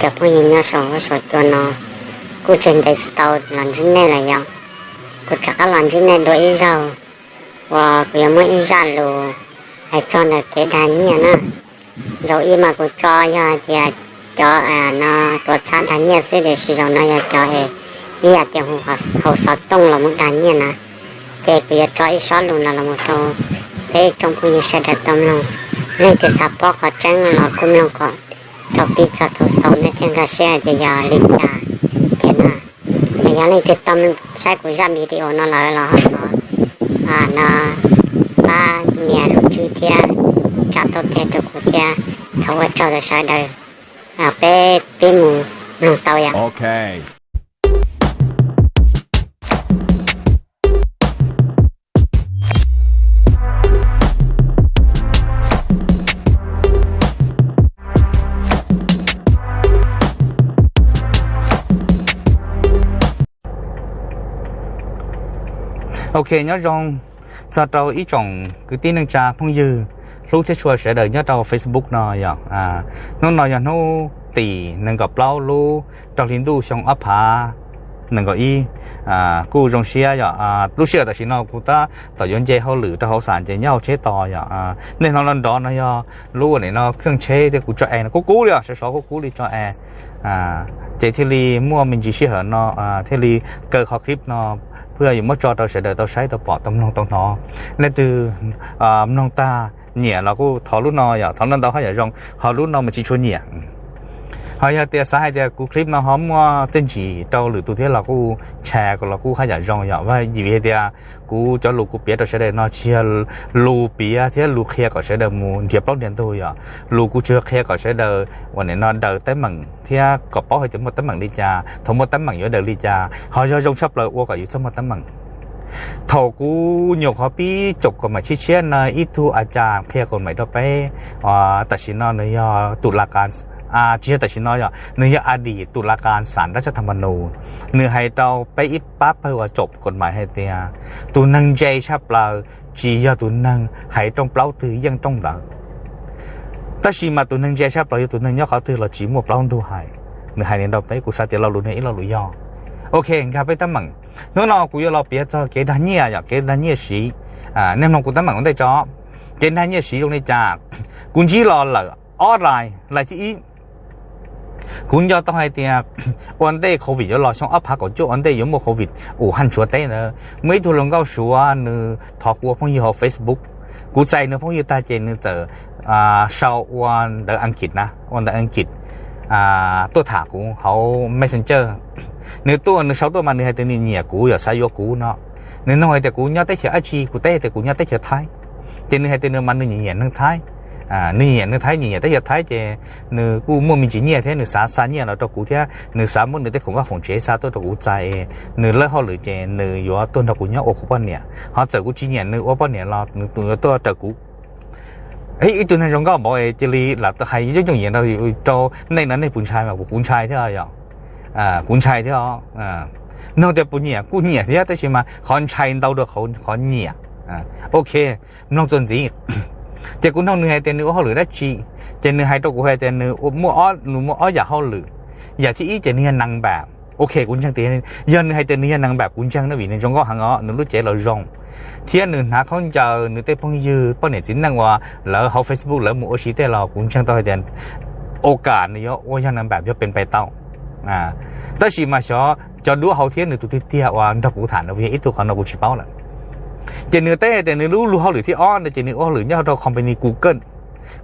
Cov phooj ywg nyob saum huab saum cua no, kuj tseg ntev tsis tau los ntsib nej lawm yom. Kuv rov qab los ntsib nej dua ib zaug uas kuv yuav muaj ib zaj lus hais txog ntawm kev dag nyiaj na. Zaum ib mas kuv tso yog hais tias cov no tuav txhab dag nyiaj xwb, tiam sis zaum no yog cov es ib yam tias hu hauv xov tooj los mus dag nyiaj na. Ces kuv yuav tso ib sob lus no los mus rau peb tsoom phooj ywg sawv daws tau mloog. Leej twg xav paub qhov tseeb los kuj mloog kom thaum pib txog thaum xaus nej thiaj nkag siab hais tias yog li cas thiab na. Yog leej twg tau saib kuv zaj video no lawm los ho thov no pab nias lub tswb thiab tsa tau teg rau kuv thiab. Thov ua tsaug rau sawv daws, peb pib mus mloog tau yom. Ok, nyob zoo txog rau ib tsoom kwv tij neej tsa phooj ywg hlub thiab tshua sawv daws nyob rau Facebook no yom. Hnub no yog hnub tim nees nkaum plaub lub rau hli ntuj xyoo ob phav nees nkaum ib. Kuj zoo siab yom, lub sij hawm tam sim no kuv tab tom yuav nce hauj lwm rau hauv xam ces nyob hauv tsheb tos yom. Nej hnov los nrov no yog lub ua nim no kheej tsheb thiab kuv tso es no kub kub li os, sov sov kub kub li tso es. Ces thiaj li muaj me ntsis sij hawm no thiaj li kaw qhov clip no, pheej yuav muab tso rau sawv daws tau saib tau pom tau mloog tau hnov. Leej twg mloog tag nyiam los kuj thov lub no yom, thov no ntau haj yam zoo, ho lub no mas tsis tshua nyiam. Ho yog tias xav hais tias kuv clip no ho muaj txiaj ntsig rau lwm tus thiab los kuj share los kuj haj yam zoo yom. Vim hais tias kuv cov lus kuv piav rau sawv daws no tsis yog lus piav thiab lus qhia kom sawv daws mus nrhiav plaub nrhiav ntug yom. Lus kuv tsuas qhia kom sawv daws uas nim no daws teeb meem thiab kom paub hais tias muaj teeb meem li cas, thaum muaj teeb meem yuav daws li cas, ho yog zoo tshaj plaws ua kom yus txhob muaj teeb meem. Thaum kuv nyuam qhuav pib caum kom mam tshiab tshiab no ib tug a cas qhia kom mam rau peb, tam sim no nws yog tus la ka, tsis yog tam sim no yom, nws yog a dim tus la ka xam dab tshaj tham ma nus. Nws hais rau peb ib pab pawg uas caum kom mam hais tias tus neeg ntse tshaj plaws tsis yog tus neeg hais rooj plaub twg yeej rooj ntawd. Tab sis mas tus neeg ntse tshaj plaws yog tus neeg nyob qhov twg los tsis muaj plaub ntug hais. Nws hais li rau peb, kuv xav tias lo lus no ib lo lus yog. Ok, nkag peb teeb meem. Hnub no kuv yuav los piav txog kev dag nyiaj yom, kev dag nyiaj siv. Nej mloog kuv teeb meem ua ntej tso. Kev dag nyiaj siv zoo li cas? Kuv ntsib los lawm ob lais, lais thib ib, kuv nco tau hais tias ua ntej covid yuav los xyoo ob phav kaum cuaj ua ntej yuav muaj covid Wuhan Suav teb ntawd, muaj ib tug hluas nkauj Suav nws thov kuv ua phooj ywg hauv Facebook. Kuv txais nws phooj ywg tag ces nws txawm sau ua ntawv Askiv na, ua ntawv Askiv tuaj tham kuv hauv Messenger. Nws tuaj nws sau tuaj mas nws hais tias nws nyiam kuv yom, xav yuav kuv no. Nws nug hais tias kuv nyob teb chaws dab tsi, kuv teb hais tias kuv nyob teb chaws Thaib. Ces nws hais tias nws mas nws nyiam nyiam neeg Thaib, nws nyiam nyiam neeg Thaib, nyiam nyiam teb chaws Thaib ces nws kuj muaj me ntsis nyiaj thiab nws xav xa nyiaj los rau kuv thiab nws xav muab nws tej khoom vaj khoom tsev xa tuaj rau kuv txais, nws lawb hauj lwm ces nws yuav tuaj nrog kuv nyob ua kuv poj niam, ho txawm kuv tsis nyiam nws ua poj niam los nws yuav tuaj raws kuv. Ib tug neeg zoo nkauj npaum cia li lam hais yooj yooj yim rau nej no, nej puas ntshai mas kuv kuv ntshai thiab yom. Kuv ntshai thiab. Nug tias puas nyiam, kuj nyiam thiab tab sis mas qhov ntshai ntau dua qhov nyiam. Ok, mloog txuas ntxiv. Ces kuv nug nws hais tias nws ua hauj lwm dab tsi, ces nws hais rau kuv hais tias nws muaj, nws muaj ob yam hauj lwm. Yam thib ib ces nws yog nas npam. Ok, kuv ntseeg tias yog nws hais tias nws yog nas npam kuv ntseeg na, vim nws zoo nkauj heev os, nws lub cev los zoo, thiab nws hnav khaub ncaws, nws tej phooj ywg poj niam txiv neej uas lawv hauv Facebook lawv mus ua si tej los kuv ntseeg tau hais tias ua kam nws yuav ua yog nas npam yuav pes pes tau. Tab sis mas xyov cov duab hauv thiab nws tus tiag tiag uas nrog kuv tham no yog ib tug qhov no kuv tsis paub lawm. Ces nws teb tias nws lub lub hauj lwm thib ob no ces nws ua hauj lwm nyob rau company Google.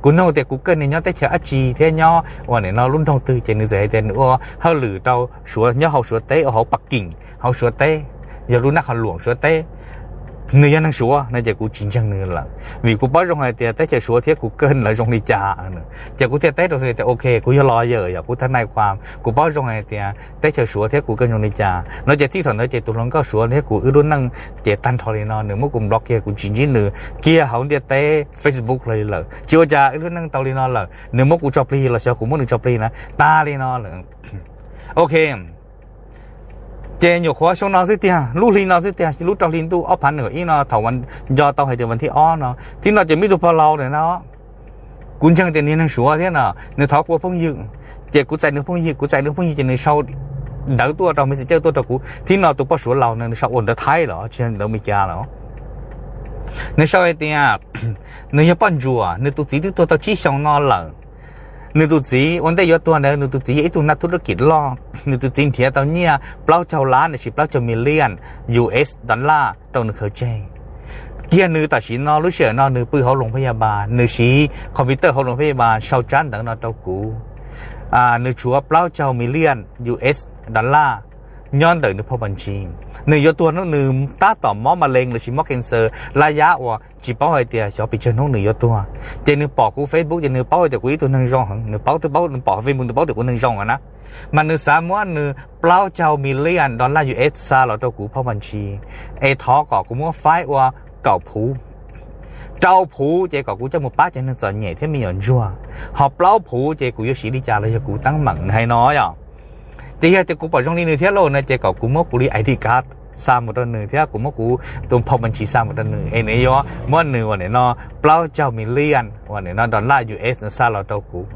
Kuv nug tias Google ne nyob teb chaws dab tsi thiab nyob uas nim no lub nroog twg, ces nws txawm hais tias nws ua hauj lwm rau Suav, nyob hauv Suav teb, ua hauv Pakiv, hauv Suav teb, yog lub nab qhov luam Suav teb. Nws yog neeg Suav no ces kuv tsis ntseeg nws lawm, vim kuv paub zoo hais tias teb chaws Suav thiab Google lawv zoo li cas. Ces kuv thiaj teb rau tias ok, kuv yog lawyer yom, kuv thaj nai khua, kuv paub zoo hais tias teb chaws Suav thiab Google zoo li cas no. Ces txij thaum ntawd ces tus hluas nkauj Suav thiab kuv wb lub neej ces tag nrho li no, nws muab kuv block kiag, kuv tsis ntsib nws kiag hauv ntiaj teb Facebook li lawm. Tsis ua cas, wb lub neej tau li no lawm, nws muab kuv tso plig los xyov kuv muab nws tso plig na, tag li no lawm. Ok, ces nyuam qhuav xyoo no xwb tiag, lub hli no xwb tiag, lub rau hli ntuj ob phav nees nkaum ib no thaum nco tau hais tias vas thib ob no, thib no ces muaj ib tug pog laus na, kuv ntseeg tias nws neeg Suav thiab no, nws thov kuv ua phooj ywg. Ces kuv txais nws phooj ywg, kuv txais nws phooj ywg ces nws sau ntawv tuaj rau, Messenger tuaj rau kuv thiab no, tus poj Suav laus no nws sau ua ntawv Thaib los tsis ntawv Meskas los. Nws sau hais tias nws yog poj ntsuam, nws tus txiv twb tuag tau tsib xyoos no lawm. Nws tus txiv ua ntej yuav tuag ntawd nws tus txiv yog ib tug nab thub rab kim loj, nws tus txiv nrhiav tau nyiaj plaub caug lab los sis plaub caug million U S dollar rau nws khaws tseg. Kiag nws tam sim no lub sij hawm no nws pw hauv loos phab yaj npas, nws siv computer hauv loos phab yaj npas sau tsab ntawv no rau kuv. Nws tshuav plaub caug million U S dollar nyob ntawm nws phau pas ntsis. Nws yuav tuag hnub nws tab tom mob ma lees los sis mob cancer lab yab uas tsis paub hais tias xyov pes tsawg hnub nws yuav tuag. Ces nws pom kuv Facebook ces nws paub hais tias kuv ib tug neeg zoo heev, nws paub twb paub, nws pom Facebook nws paub tias kuv neeg zoo na. Mas nws xav muab nws plaub caug million dollar U S xa los rau kuv phau pas ntsis, es thov kom kuv muab faib ua kaum phuv. Rau phuv ces kom kuv coj mus pab cov neeg txom nyem thiab me nyuam ntsuag, ho plaub phuv ces kuv yuav siv li cas los yog kuv teeb meem, nws hais no yom. Ces yog tias kuv pom zoo li nws thiab lauj no ces kom kuv muab kuv li ID card xa mus rau nws thiab kuv muab kuv tus phau pas ntsis xa mus rau nws es nws yuav muab nws ua nim no plaub caug million ua nim no dollar U S xa los rau kuv.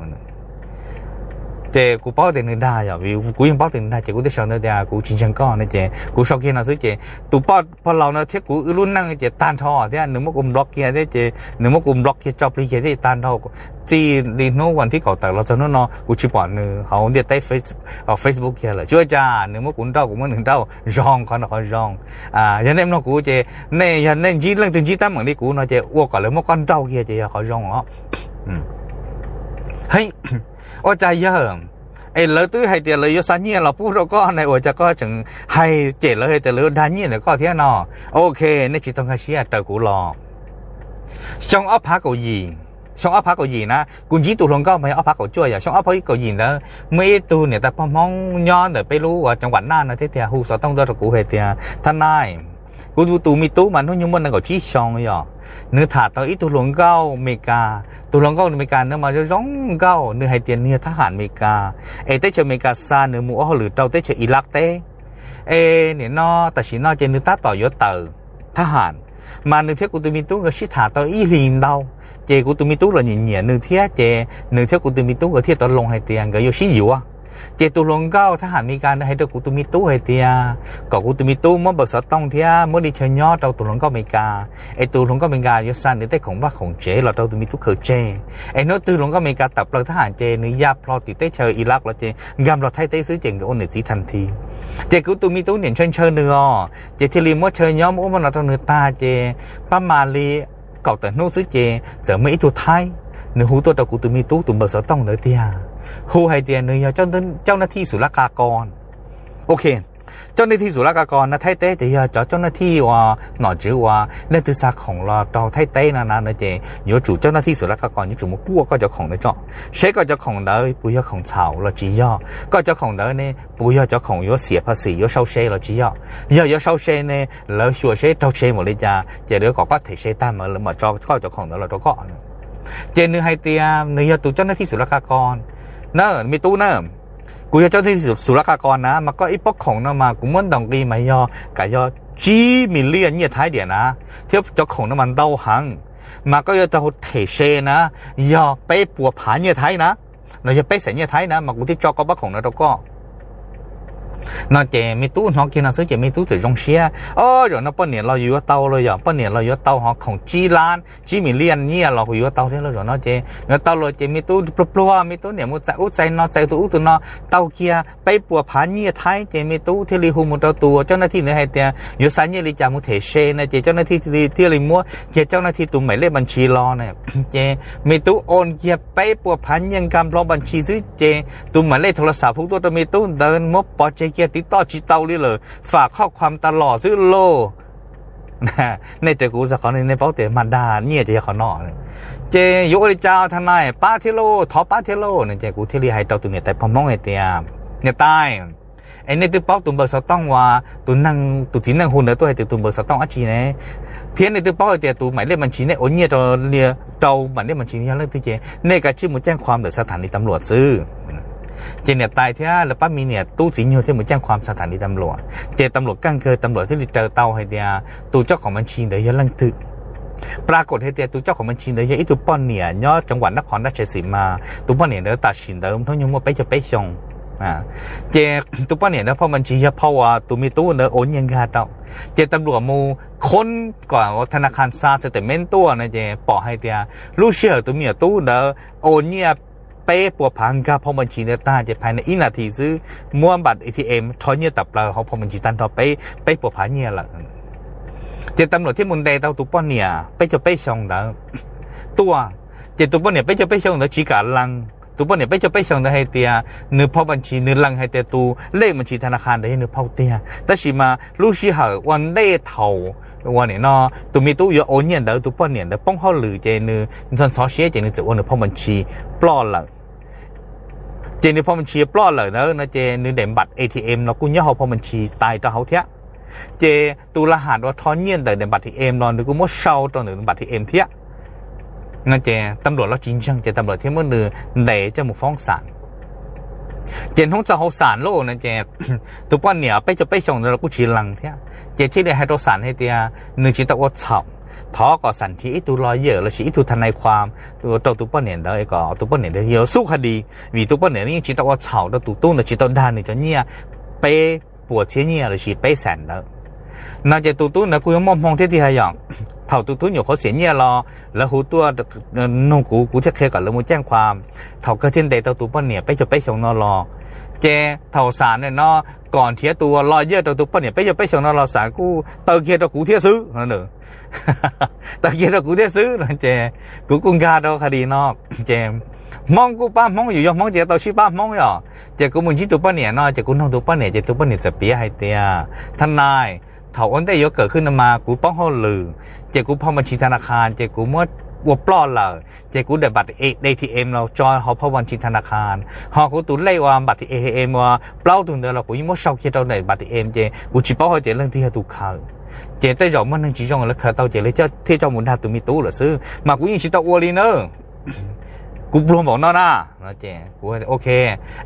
Ces kuv paub tias nws dag yom, vim kuv yeej paub tias nws dag ces kuv thiaj sau ntawv tias kuv tsis ntseeg koj no ces kuv sau kiag no xwb ces tus poj, pog laus no thiab kuv wb lub neej ces tag nrho thiab nws muab kuv block kiag thiab ces nws muab kuv block kiag tso plig kiag thiab tag nrho. Txij li hnub vas thib kaum tawm los txog hnub no kuv tsis pom nws hauv ntiaj teb, Facebook kiag lawm. Tsis ua cas, nws muab kuv nrauj kuv muab nws nrauj, zoo qhov no qhov zoo. Yog nej mloog kuv ces nej, yog nej ntsib leej twg ntsib teeb meem li kuv no ces ua kom lawv muab koj nrauj kiag ces yog qhov zoo os. Ua cas yawg, es lawv twb hais tias lawv yuav xa nyiaj los pub rau koj ne, ua cas koj tseem hais cem lawv hais tias lawv yuav dag nyiaj ntawm koj thiab no? Ok, nej tsis tau nkag siab, raws kuv los. Xyoo ob phav kaum yim, xyoo ob phav kaum yim na, kuv ntsib tus hluas nkauj mas yog ob phav kaum cuaj, yog xyoo ob phav kaum yim ntawd muaj ib tug niam tais pog Hmoob nyob ntawm peb lub uas cov nquam naj no thiab tias hu xov tooj tuaj rau kuv hais tias, Thaj Nais, kuv tus me tub mas hnub nyoog muaj nees nkaum tsib xyoo yom, nws tham tau ib tug hluas nkauj Amelikas. Tus hluas nkauj Amelikas ntawd mas zoo zoo nkauj, nws hais tias nws yog thab ham Amelikas, es teb chaws Amelikas xa nws mus ua hauj lwm rau teb chaws Iraq teb. Es nim no tam sim no ces nws tab tom yuav tawm thab ham, mas nws thiab kuv tus me tub nkawd sib tham tau ib hlis ntau, ces kuv tus me tub los nyiam nyiam nws thiab ces nws thiab kuv tus me tub nkawd thiaj tau loo hais tias nkawd yuav sib yuav. Ces tus hluas nkauj thab ham Amelikas ntawd hais rau kuv tus me tub hais tias kom kuv tus me tub muab npawb xov tooj thiab muab li chaw nyob rau tus hluas nkauj Amelikas, es tus hluas nkauj Amelikas yuav xa nws tej khoom vaj khoom tsev los rau tus me tub khaws tseg. Es hnub twg hluas nkauj Amelikas tawm plaws thab ham ces nws ya plho tim teb chaws Iraq los ces nkag nplog Thaib teb xwb ces nkawd ua niam txiv thas thi. Ces kuv tus me tub niam ntshaw ntshaw nws os, ces thiaj li muab chaw nyob muab ub muab no rau nws tag ces pab mas li kaum tawm hnub xwb ces txawm muaj ib tug Thaib, nws hu tuaj rau kuv tus me tub tus npawb xov tooj ntawd tiag, hu hais tias nws yog cauj naj thij xus laj ka ko. Ok, cauj naj thij xus laj ka ko no Thaib teb ces yog cov cauj naj thij uas nom tswv uas leej twg xa khoom los rau Thaib teb no na no ces yuav tsum cauj naj thij xus laj ka ko yuav tsum mus kuaj koj cov khoom ntawd tso, seb koj cov khoom ntawd puas yog khoom txhaum los tsis yog, koj cov khoom ntawd ne puas yog cov khoom yuav xiam phas xim yuav sau se los tsis yog. Yog yuav sau se ne lawv xyuas seb raug se npaum li cas ces lawv kom koj them se tag mas lawv mam tso koj cov khoom ntawd los rau koj. Ces nws hais tias nws yog tus cauj naj thij xus laj ka ko na, me tub na, kuv yog cauj naj thij xus laj ka ko na mas koj ib pob khoom no mas kuv muab ntaus nqi mas yog kam yog tsib mis liaj nyiaj Thaib diam na, thiab cov khoom no mas ntau heev, mas koj yuav tau them se na yog peb puas phav nyiaj Thaib na, los yog peb xees nyiaj Thaib na mas kuv thiaj tso koj pob khoom no rau koj. No ces me tub hnov kiag no xwb ces me tub txawm zoo siab, o, zaum no poj niam los yus yuav tau los yog poj niam los yuav tau ho khoom tsib lab tsib mis liaj nyiaj los kuv yuav tau thiab lauj, zaum no ces yuav tau los ces me tub pluag pluag me tub niam mus txais ub txais no txais tus ub tus no, tau kiag peb puas phav nyiaj Thaib ces me tub thiaj li hu mus rau tus cauj naj thij ntawd hais tias yuav xa nyiaj li cas mus them se no ces cauj naj thij thiaj li muab kiag cauj naj thij tus maim lej npas ntshis los na. Ces me tub o kiag peb puas phav nyiaj nkag nplo npas ntshis xwb ces tus maim lej thaum los xam phu tuaj rau me tub ntawd muab pov tseg kiag tiv toj tsis tau li lawm, fam khoj khuam tas los xwb lauj. Nej raws kuv txog qhov no nej paub tias mag dag nyiaj ces yog qhov no. Ces yuav ua li cas thaj nais, pab thiab lauj, thov pab thiab lauj no ces kuv thiaj li hais rau tus niam tais pog Hmoob hais tias, niam tais, es nej twb paub tus npawb xov tooj uas tus neeg, tus txiv neej hu ntawd tuaj hais tias tus npawb xov tooj dab tsi ne, thiab nej twb paub hais tias tus maim lej npas ntshis nej ua nyiaj rau, rau maim lej npas ntshis yog leej twg ces nej kav tsij mus caj khuam ntawm xa tham li tam luam xwb. Ces niam tais thiab lawv pab me niam tub txiv nyuag thiaj mus caj khuam xa tham li tam luam. Ces tam luam kaj kawg tam luam thiaj li raws tau hais tias tus coj khoom npas ntshis ntawd yog leej twg. Pra kom hais tias tus coj qhov me ntsis ntawd yog ib tug poj niam nyob tseev vam nab qhov nab tshais xim mas tus poj niam ntawd tam sim ntawd hnub nyoog muaj peb caug peb xyoo. Ces tus poj niam ntawd phau me ntsis yog phau uas tus me tub ntawd ua nyiaj nkag rau. Ces tam luam mus khoob kom tha na khas xa xab tes me tuaj no ces pom hais tias lub sij hawm tus me nyuam tub ntawd ua nyiaj peb puas phav nkag phau me ntsis ntawd tag ces phais na ib nas this xwb muab npam A T M rho nyiaj tawm plaws hauv phau me ntsis tag nrho peb puas phav nyiaj lawm. Ces tam luam thiaj mus ntes tau tus poj niam peb caug peb xyoo ntawd tuaj. Ces tus poj niam peb caug peb xyoo ntawd tsis kam lees. Tus poj niam peb caug peb xyoo ntawd hais tias nws phau me ntsis nws lees hais tias tus lej me ntsis tha na khas ntawd yog nws phau tiag tab sis mas lub sij hawm ua ntej thaum ua nim no tus me tub yuav ua nyiaj ntawd tus poj niam ntawd poob hauj lwm ces nws ntxhov ntxhov siab ces nws txawm ua nws phau me ntsis ploj lawm. Ces nws phau me ntsis ploj lawm ntawd no ces nws daim npam A T M no kuj nyob hauv phau me ntsis tais rau hauv thiab. Ces tus la ham uas rho nyiaj ntawm daim npam A T M no nws kuj muab sau rau ntawm npam A T M thiab. No ces tam luam los tsis ntseeg ces tam luam thiaj muab nws ntes coj mus foob xam. Ces hnub txog hauv xam lauj no ces tus poj niam peb caug peb xyoo ntawd los kuj tsis lees thiab ces thiaj li hais rau xam hais tias nws tsis tau ua txhaum, thov kom xam nrhiav ib tug lawyer lossis ib tug tha nai khua rau tus poj niam ntawd kom tus poj niam ntawd yuav xub kha dis vim tus poj niam yeej tsis tau ua txhaum rau tus tub ntawd tsis tau dag nws cov nyiaj peb puas txhiab nyiaj lossis peb xam ntawd. No ces tus tub ntawd kuj yuav muaj hmoo thiab tiag yom. Thaum tus tub nyuam qhuav xiam nyiaj los lawv hu tuaj nug kuv, kuv thiaj qhia kom lawv mus ceej khua. Thaum kawg thiaj ntes tau tus poj niam peb caug peb xyoo no los. Ces thaum xam no kom nrhiav tus lawyer rau tus poj niam peb caug peb xyoo no los xam kuj taw kiag rau kuv thiab xwb. Taw kiag rau kuv thiab xwb no ces kuv kuj nkag rau kha dis no. Ces Hmoob kuj pab Hmoob, yus yog Hmoob ces tau sib pab Hmoob yom. Ces kuv mus ntsib tus poj niam no ces kuv nug tus poj niam ces tus poj niam txawm piav hais tias thab nais, thaum ua ntej yuav kawm khwb no mas kuv poob hauj lwm ces kuv phau me ntsis tha na khas ces kuv muab ua ploj lawm ces kuv daim npam A T M los tso hauv phau me ntsis tha na khas, ho kuv tus lej uas npam A T M uas plaub tug ntawd los kuv yeej muab sau kiag rau daim npam A T M ces kuv tsis paub hais tias leej twg yog tus khaws. Ces tej zaum muaj neeg tsis zoo lawv khaws tau ces lawv thiaj coj mus dag tus me tub lawm xwb mas kuv yeej tsis tau ua li na. Kuv pluag npaum no na. Ok,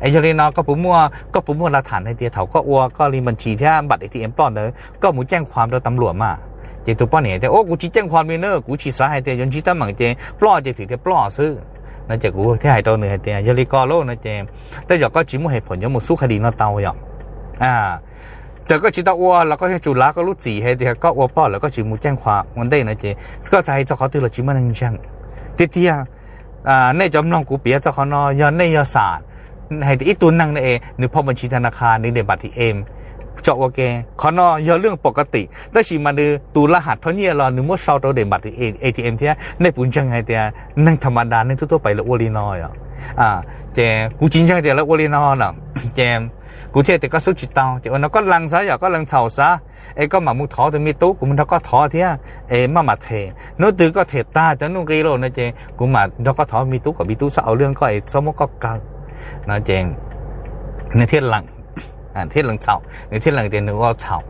es yog li no koj puas muaj, koj puas muaj laj tham hais tias thaum koj ua koj li me ntsis thiab npam A T M ploj ntawd koj mus ceej khua rau tam luam mas? Ces tus poj niam tias ua kuv tsis ceej khua li na, kuv tsis xav hais tias yuav ntsib teeb meem ces ploj ces thwm tias ploj xwb. No ces kuv thiaj hais rau nws hais tias yog li ko lauj no ces tej zaum koj tsis muaj hais phom yuav mus xub kha dis no tau yom. Txawm koj tsis tau ua los koj yuav tsum lav koj lub txim hais tias koj ua ploj lawm koj tsis mus ceej khua ua ntej no ces koj txhais hais txog qhov twg los tsis muaj neeg ntseeg. Tiag tiag, nej cov mloog kuv piav txog qhov no yog nej yog xam hais tias ib tug neeg ne nws phau me ntsis tha na khas nws daim npam A T M tso ua ke, qhov no yog lwj pom ko tim tab sis mas nws tus laj ham rho nyiaj los nws muab sau rau daim npam A T M thiab. Nej puas ntseeg hais tias neeg tham ma das neeg tub tuab pais lawv ua li no yom? Ces kuv tsis ntseeg tias lawv ua li no no. Ces kuv thiaj tias koj xub tsis tau ces ua no koj lees xav yom, koj lees txhaum xav es koj mam mus thov tus me tub, kuv mus nrog koj thov thiab es maj mam them. Hnub twg koj them tag cov nuj nqi lauj no ces kuv mam nrog koj thov me tub kom me tub txhob au lwj koj es txhob muab koj kaw no ces nws thiaj lees, thiaj lees txhaum, nws thiaj lees tias nws ua txhaum.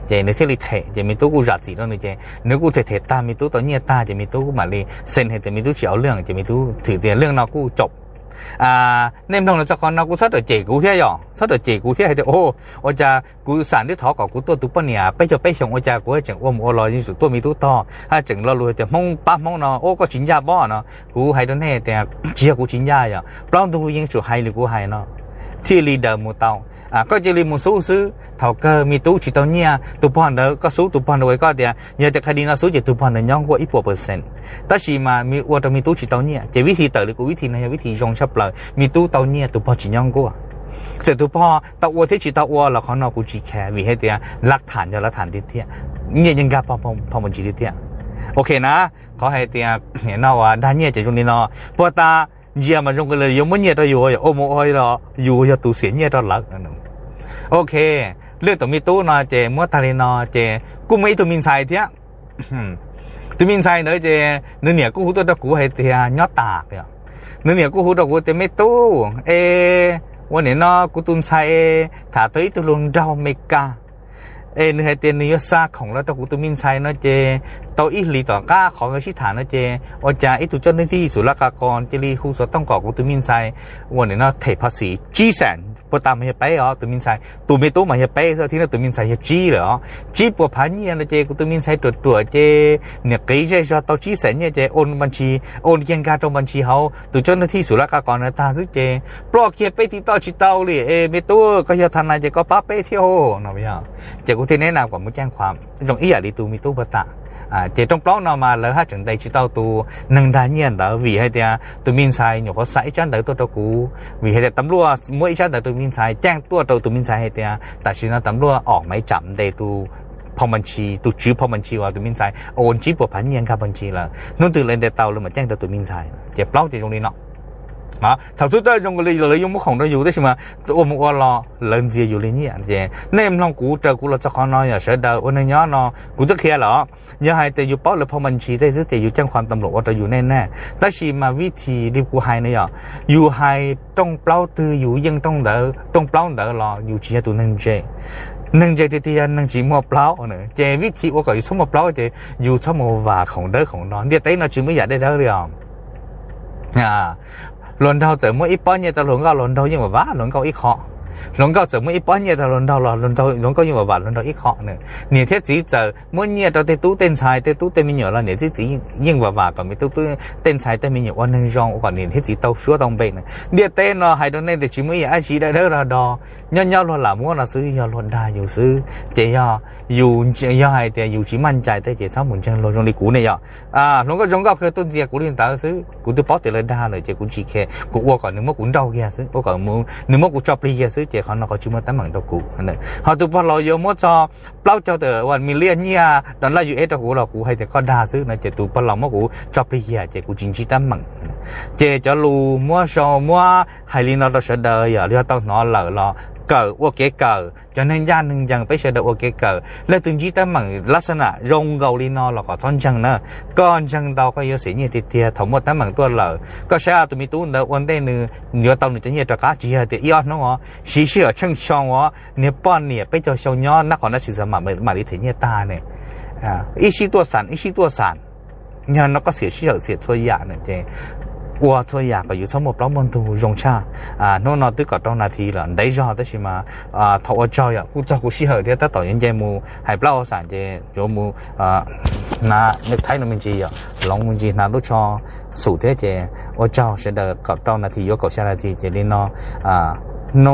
Ces nws thiaj li them ces me tub kuj zam txim rau nws ces nws kuj them them tag me tub tau nyiaj tag ces me tub kuj mam li xees hais tias me tub tsis au lwj ces me tub thwm tias lwj no kuj caum. Nej mloog los txog qhov no kuj txhob rawm cem kuv thiab yom, txhob rawm cem kuv thiab hais tias o, ua cas kuv xam twb thov kom kuv tuaj tus poj niam peb caug peb xyoos ua cas kuv tseem ua mus ua los yeej tsum tuaj me tub tog haj tseem lo lus tias Hmoob pab Hmoob no, ua koj tsis ncaj pob no. Kuv hais rau nej tias tsis yog kuv tsis ncaj yom, plaub ntug yeej tsum hais li kuv hais no thiaj li daws mus tau. Koj cia li mus xub xwb, thaum kawg me tub tsis tau nyiaj tus pog ntawd koj xub tus pog ntawd ua koj tias yog tias qhia li no xwb ces tus pog ntawd nyob nkuaj ib puas percent. Tab sis mas me ua rau me tub tsis tau nyiaj ces vib thi tawm li kuv vib thi no yog vib thi zoo tshaj plaws, me tub tau nyiaj tus pog tsis nyob nkuaj. Txawm tus pog tau ua thiab tsis tau ua los qhov no kuv tsis kha vim hais tias laj tham yog laj tham tiag tiag, nyiaj yeej nkag phau me ntsis tiag tiag. Ok na, qhov hais tias no uas dag nyiaj ces zoo li no, puag ta ntsia mas zoo li yuav muab nyiaj rau yus, ua mus ua los yus yog tus xiam nyiaj rau lawv. Ok, lwj tus me tub no ces muab tag li no ces kuj muaj ib tug me ntxhais thiab. Tus me ntxhais ntawd ces nws niam kuj hu tuaj rau kuv hais tias nyob tas, nws niam kuj hu rau kuv tias me tub e, ua nim no kuv tus ntxhais tham tau ib tug hluas nraug Meskas es nws hais tias nws yuav xa khoom los rau kuv tus me ntxhais no ces tau ib hlis tom qab qhov nkawd sib tham no ces ua cas ib tug coj neeg thib xus laj qa qos cia li hu xov tooj kom kuv tus me ntxhais ua nim no them phas xim tsib xees puas tas mas yog peb os, tus me ntxhais, tus me tub mas yog peb xwb thiab, tus me ntxhais yog tsib lawm os. Tsib puas phav nyiaj no ces kuv tus me ntxhais ruam ruam ces niam qiv zej zog tau tsib xees nyiaj ces ua npa ntshis, ua kiag nkag rau npa ntshis hauv tus coj nab thij xum laj qa qos na tag xwb ces ploj kiag peb tib toj tsis tau li es me tub koj yog tha na ces koj pab peb thiab no. Ces kuv thiaj neb na kom mus caij qhuas zoo ib yam li tus me tub puas tas. Ces rooj plaub no mas lawv haj tseem ntes tsis tau tus neeg dag nyiaj ntawd vim hais tias tus me ntxhais nyuam qhuav xa ib tsab ntawv tuaj rau kuv vim hais tias tam luaj muab ib tsab ntawv tus me ntxhais caij tuaj rau tus me ntxhais hais tias tam sim no tam luaj om maiv tsam ntes tus phau npa ntshis, tus tswv phau npa ntshis uas tus me ntxhais ua ntsib puas phav nyiaj nkag npa ntshis lawm, hnub twg lawv ntes tau lawv mam caij rau tus me ntxhais. Ces plaub ces zoo li no. Thaum xub thawj zoo li lawv yuav muab khoom rau yus tab sis mas ua mus ua los lawv ntxias yus li nyiaj ces nej mloog kuv raws kuv los txog qhov no yog sawv daws ua neeg nyob no kuv twb qhia lawm. Yog hais tias yus paub lawv phau npa ntshis tej xwb ces yus caij qhuas tam luam ua rau yus nej na. Tab sis mas vib thim li kuv hais na yog yus hais rooj plaub twg yus yeej rooj ntawd, rooj plaub ntawd los yus tsis yog tus neeg ntse. Neeg ntse tiag tiag yog neeg tsis muaj plaub. Ces vib thim ua kom yus txhob muaj plaub ces yus txhob mus vam khoom dawb khoom no, ntiaj teb no tsis muaj ib yam deb dawb li os. Hluas nraug txawm muab ib pob nyiaj rau hluas nkauj, hluas nraug yeej vam vam hluas nkauj ib qho. Hluas nkauj txawm muab ib pob nyiaj rau hluas nraug los hluas nkauj yeej vam vam hluas nraug ib qho na. Niam thiab txiv txawm muab nyiaj rau tej tub tej ntxhais, tej tub tej me nyuam los niam thiab txiv yeej vam vam kom me tub tej ntxhais tej me nyuam ua neeg zoo, ua kom niam thiab txiv tau suab tau npe na. Ntiaj teb no hais rau nej tias tsis muaj ib yam dab tsi dawb dawb do do, nyob nyob luag lam muab no xwb, yog luag dag yus xwb ces yog yus, yog hais tias yus tsis maj ncais tej ces txhob mus ntseeg luag zoo li kuv ne yom. Hluas nkauj zoo nkauj kawg tuaj ntxias kuv li ntawd xwb, kuv twb paub tias lawv dag lawm ces kuv tsis khe, kuv ua kom nws muab kuv nrauj kiag xwb, ua kom nws muab kuv tso plig kiag xwb ces qhov no qhov tsis muaj teeb meem rau kuv. Ho tus pog laus yuav muab txog plaub caug tawm uas million nyiaj dollar U S rau kuv los kuv hais tias koj dag xwb no ces tus pog laus muab kuv tso plig kiag ces kuv tsis ntsib teeb meem. Ces cov lus muab sau muab hais li no rau sawv daws yog yog tau hnov lawm los kawm ua kev kawm, cov neeg ncaj neeg ncees peb sawv daws ua kev kawm. Leej twg ntsib teeb meem lab xab nam zoo nkaus li no los kom txhob ntseeg na. Koj ntseeg ntau koj yuav xev nyiaj tiag tiag, thaum muaj teeb meem tuaj lawm koj saib tus me tub ntawd ua ntej nws yuav tau nws cov nyiaj rov qab tsis yog tias ib ob hnub os, siv sij hawm tsheej xyoo os, niag poj niam peb caug xyoo nyob nab qhov nab tsis xav mam li them nyiaj tag ne. Ib sij tuaj xam ib sij tuaj xam, yog no koj xiam sij hawm xiam txhua yam na ces ua txhua yam kom yus txhob muaj plaub muaj ntug zoo tshaj. Hnub no twb kaum rau nas this los ntev zog tab sis mas thaum ua tsaug yom kuj txog kuv sij hawm thiab tab tom yuav nce mus hais plaub hau xam ces yuav mus hnav nekthaib no me ntsis yom, hloov me ntsis hnav lub tsho xum thiab ces ua tsaug sawv daws, kaum rau nas this yuav kaum xya nas this ces li no. Nub